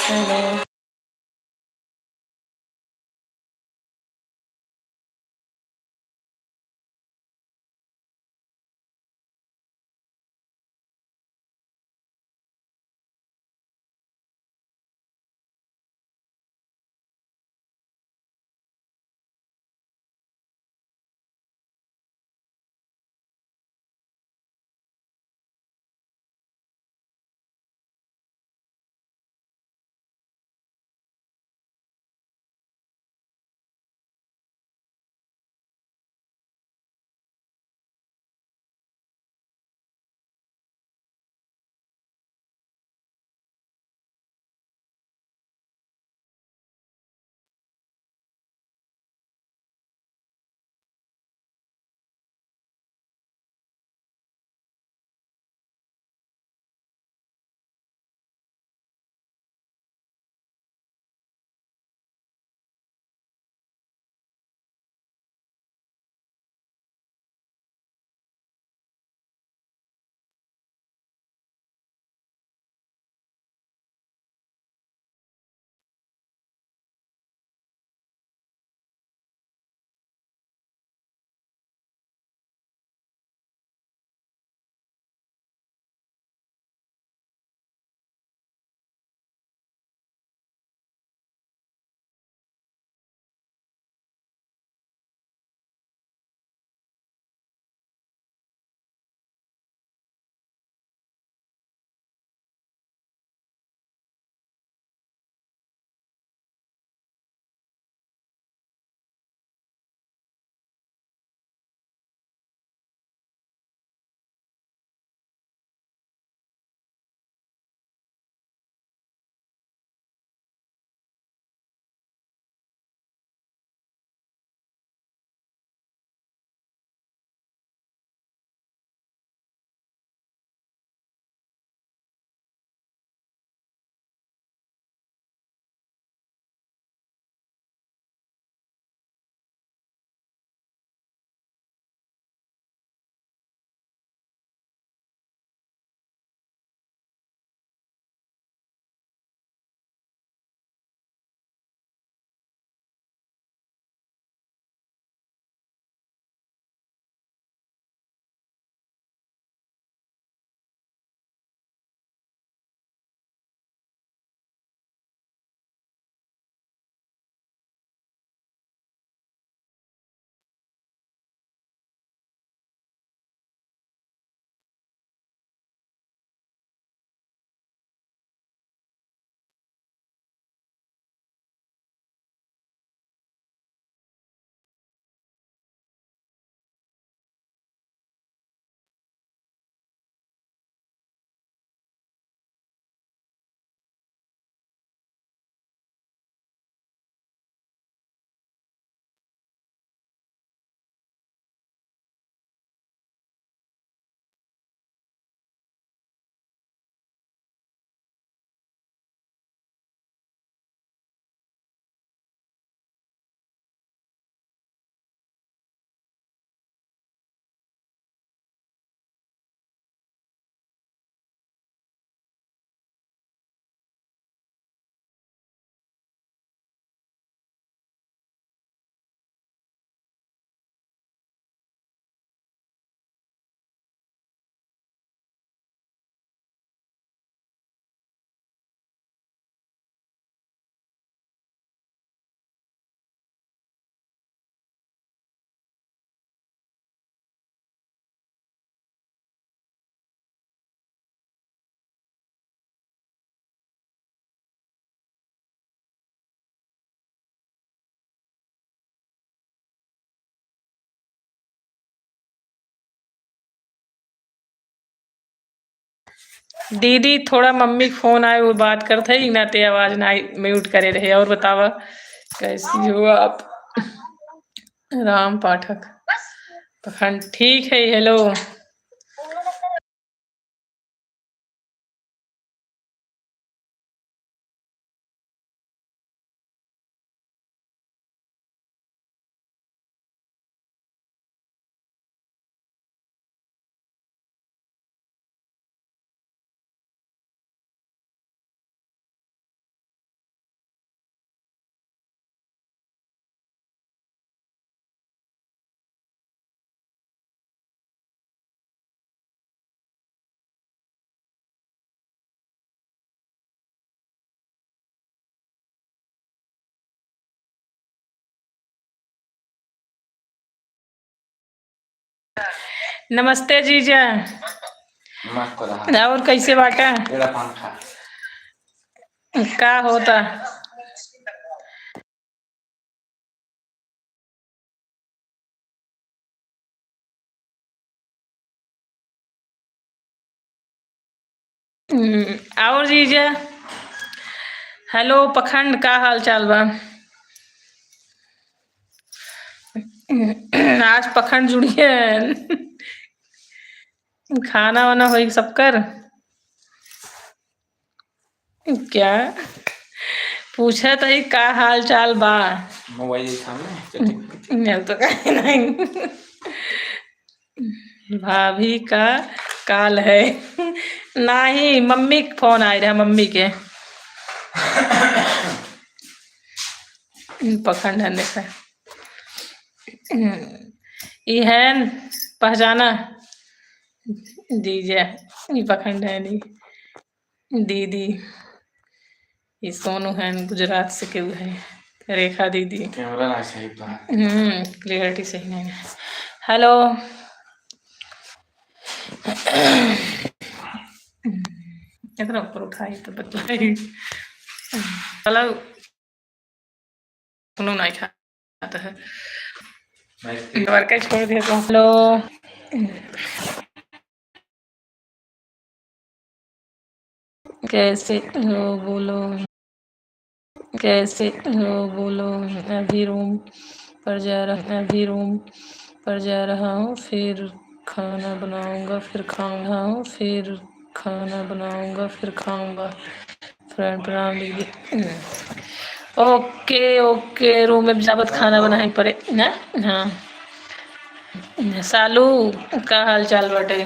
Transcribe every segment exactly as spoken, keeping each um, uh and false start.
हेलो। दीदी, थोड़ा मम्मी के फोन आए, वो बात करत है, इना ते आवाज ना आई, म्यूट करे रहे। और बतावा, कैसी हो आप? राम पाठक पखंड, ठीक है। हेलो। नमस्ते जीजा। मस्त रहा। और कैसे बाटा? तेरा पंखा। का होता? हम्म, और जीजा, हेलो पखंड, का हाल चाल बा? आज पखंड जुड़िए, खाना वाना होई सबकर? क्या पूछत है, का हाल चाल बा? मोबाइल के सामने chatting। नहीं तो कहीं नहीं। भाभी का काल है। नहीं, मम्मी के फोन आए रहा, मम्मी के। पखंड है, देखा। ई है पहचाना? जीजा, ई पखंड है नी। दीदी, ई सोनू है, गुजरात से केहू है, रेखा दीदी। कैमरा ना सही बा। हम्म, clarity सही नहीं है। हेलो। एकरा ऊपर उठाई तो बतलाई। हेलो। सुनो ना, खाता है। नहीं। वर्कर छोड़ दिया तो। हेलो। कैसे हो बोलो, कैसे हो बोलो? अभी रूम पर जा रहा, अभी रूम पर जा रहा हूँ, फिर खाना बनाऊंगा, फिर खाऊंगा, फिर खाना बनाऊंगा, फिर खाऊंगा। फ्रेंड प्रणाम दीदी। ओके, ओके, रूम में जाबत खाना बनाए पड़े ना। हाँ। सालू, का हाल चाल बाटे?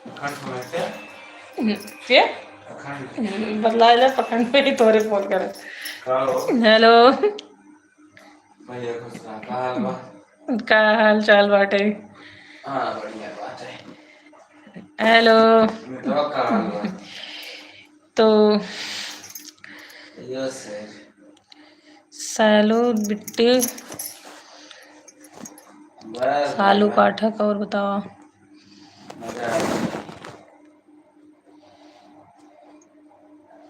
अखंड फोन है क्या? के? अखंड। बतला ले, पखंड पे ही तोरे फोन करे। का हो? हेलो। भैया खुश रहा, का हाल बा? का हाल चाल बाटे? हाँ, बढ़िया बात है। हेलो। मित्रवा, का हाल बा? तो यो सर। सालू बिट्टी, बस सालू बढ़िया। पाठक, और बताओ? मजा आ गया।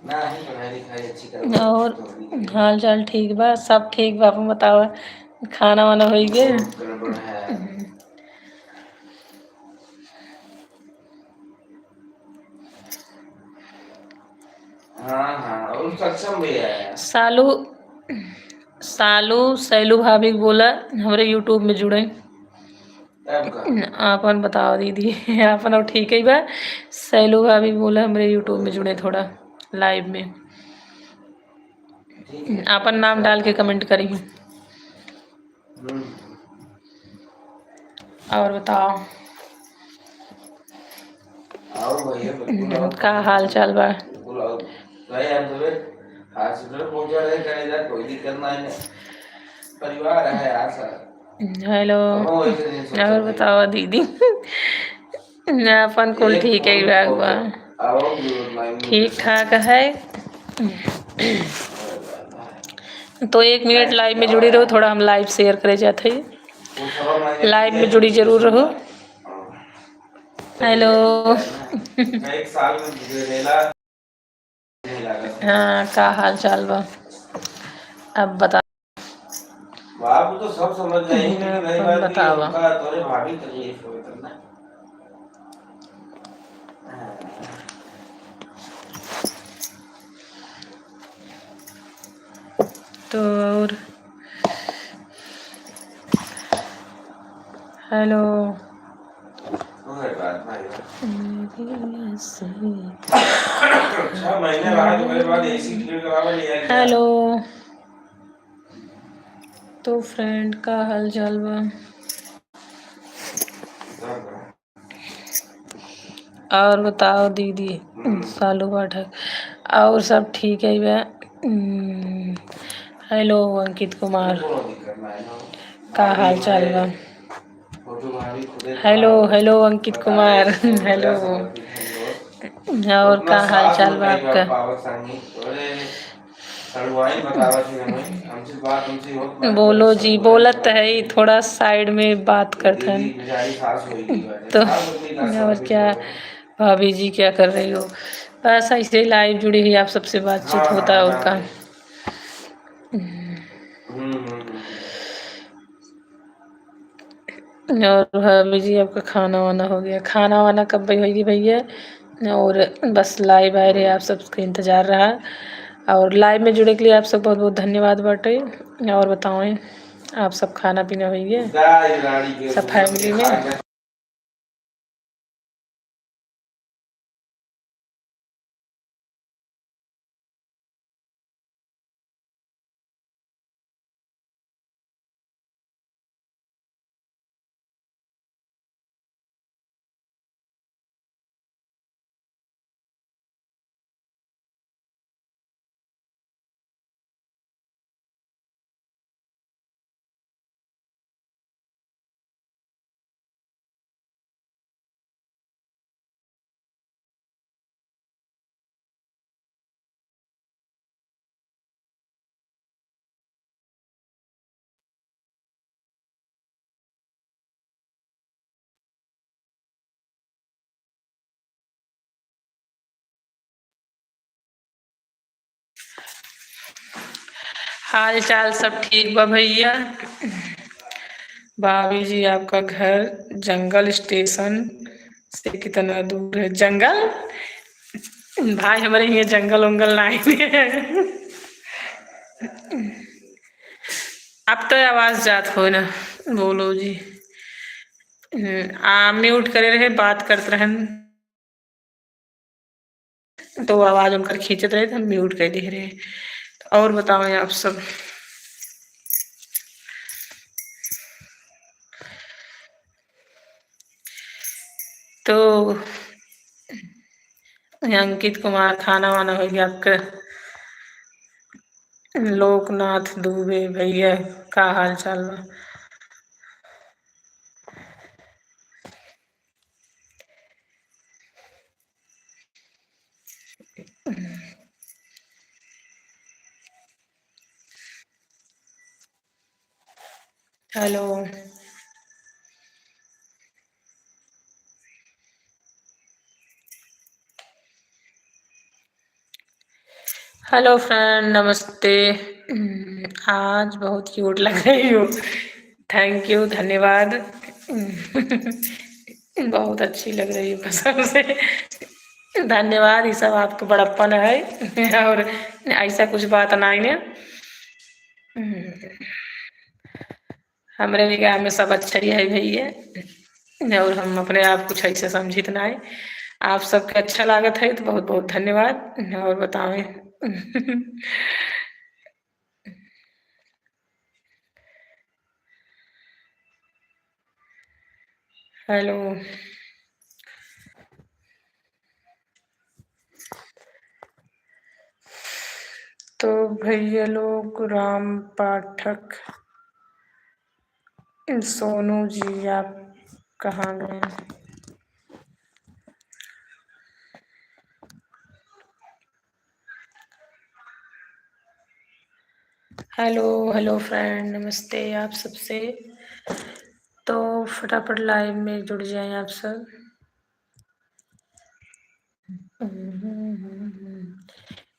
नहीं, पढ़ाई लिखाई अच्छी तरह और तो हो रही है। हाल चाल ठीक बा? सब ठीक बा, अपन बतावा, खाना वाना होई गे? बहुत गड़बड़ है। हाँ, हाँ, और सक्षम भैया है। सालू, सालू, सैलू भाभी के बोला हमरे YouTube में जुड़े। तब का? आपन बताओ दीदी, आपन और ठीक ही बा। सैलू भाभी बोला हमरे YouTube में जुड़े थोड़ा live में। ठीक है। आपन नाम डाल के comment करी। हम्म। और बताओ। आओ भैया, बिल्कुल आओ। का हाल चाल बा? बिल्कुल आओ। भाई, हम तो हॉस्पिटल पहुंचा रहे, करेला, कोई दिक्कत ना है। परिवार है यार सारा। हेलो। हम वैसे नहीं सोच और सकते। बताओ दीदी। ना, अपन कुल एक ठीक है, फोन विभाग बा। आओ, ठीक ठाक है। तो एक मिनट live में जुड़ी रहो, थोड़ा हम live share करे जात है। Live में जुड़ी जरूर रहो। हेलो। हाँ, का हाल चाल बा? अब बता। बाबू तो सब समझ जाएंगे, लेकिन रही बात कि बतावा। उनका तोरे भाभी तकलीफ होई तब ना। तो और हेलो। ओए बात भाई। छह महीने बाद, ओकरे बाद AC clear करावे ले आइल। हेलो। तो friend, का हाल चाल बा? और बताओ दीदी, सालू पाठक, और सब ठीक है बा? हम्म, हेलो अंकित कुमार, का हाल चाल बा? हेलो, हेलो अंकित कुमार, हेलो। और का हाल चाल बा आपका? सड़ुआइन बतावत ही हमें, हमसे बात, हमसे होत बात बोलो करत जी, सड़ुआइन बोलत है, थोड़ा side में बात करत हन। तो और क्या, भाभी जी क्या कर रही हो? बस ऐसे ही live जुड़ी हुई, आप सबसे बातचीत होता है, और का। हम्म, हम्म, हम्म। और भाभी जी, आपका खाना वाना हो गया? खाना वाना कब होगी भैया? और बस live आए रहे, आप सबके इंतजार रहा। और live में जुड़े के लिए आप सब बहुत बहुत धन्यवाद बाटे। और बताएं, आप सब खाना पीना हो गया सब family में? हाल चाल सब ठीक बा भैया। भाभी जी, आपका घर जंगल station से कितना दूर है? जंगल? भाई, हमरे हियाँ जंगल उंगल नाहीं है। अब तो आवाज जात हो ना, बोलो जी। हम्म, आ, mute करे रहे, बात करत रहन। तो आवाज उनकर खींचत रहे, तो हम mute कर दिए रहे। तो और बताओ आप सब। तो अंकित कुमार, खाना वाना हो गया आपका? लोकनाथ दुबे भैया, का हाल चाल बा? Hello। Hello friend, नमस्ते। हम्म, आज बहुत cute लग रही हो। Thank you, धन्यवाद। बहुत अच्छी लग रही हो कसम से। धन्यवाद, ये सब आपके बड़प्पन है और ऐसा कुछ बात नाहीं है। हम्म। हमरे निगाह में सब अच्छा ही है भैया, और हम अपने आप कुछ ऐसे समझित नाहीं। आप सबके अच्छा लागत है तो बहुत बहुत धन्यवाद। और बतावें। Hello। तो भैया लोग, राम पाठक, सोनू जी, आप कहाँ गए? Hello, hello friend, नमस्ते आप सबसे। तो फटाफट live में जुड़ जाएं आप सब।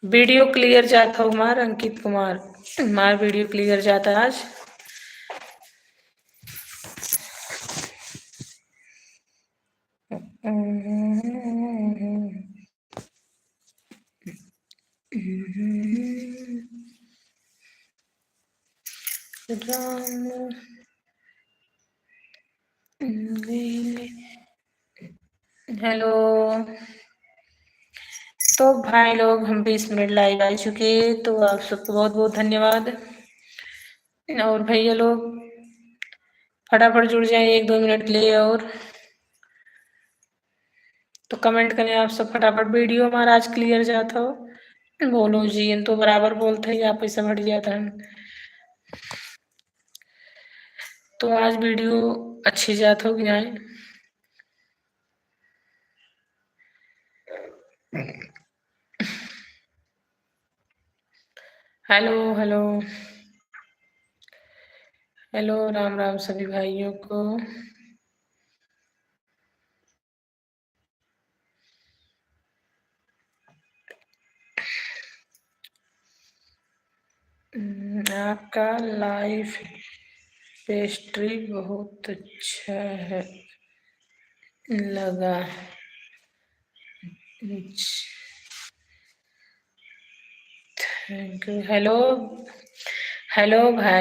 Video clear जात हो हमार, अंकित कुमार, हमार video clear जाता आज। राम। Hello। तो भाई लोग, हम बीस मिनट live आ चुके, तो आप सबको बहुत बहुत धन्यवाद। और भैया लोग, फटाफट जुड़ जाए एक दो मिनट के लिए। और तो comment करें आप सब फटाफट। Video हमारा आज clear जात हो? बोलो जी, इन तो बराबर बोलते ही आप पैसा बढ़ जाता है। तो आज video अच्छी जात हो कि नाहीं? हेलो, हेलो। हेलो, राम राम सभी भाइयों को। हम्म, आपका live pastry बहुत अच्छा है, लगा। अच्छा। Thank you। हेलो, हेलो भाई।